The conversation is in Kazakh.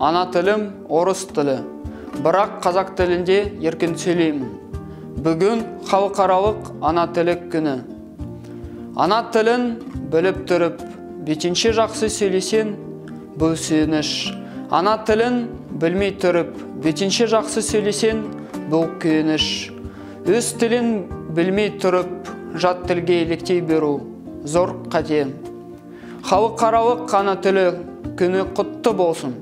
Ана тілім орыс тілі, бірақ қазақ тілінде еркін сөйлеймін. Бүгін халықаралық ана тілі күні. Ана тілін біліп тұрып, бетінше жақсы сөйлесең, бұл сүйініш. Ана тілін білмей тұрып, бетінше жақсы сөйлесең, бұл күйініш. Өз тілін білмей тұрып, жат тілге еліктей беру зор қате. Халықаралық ана тілі күні құтты болсын.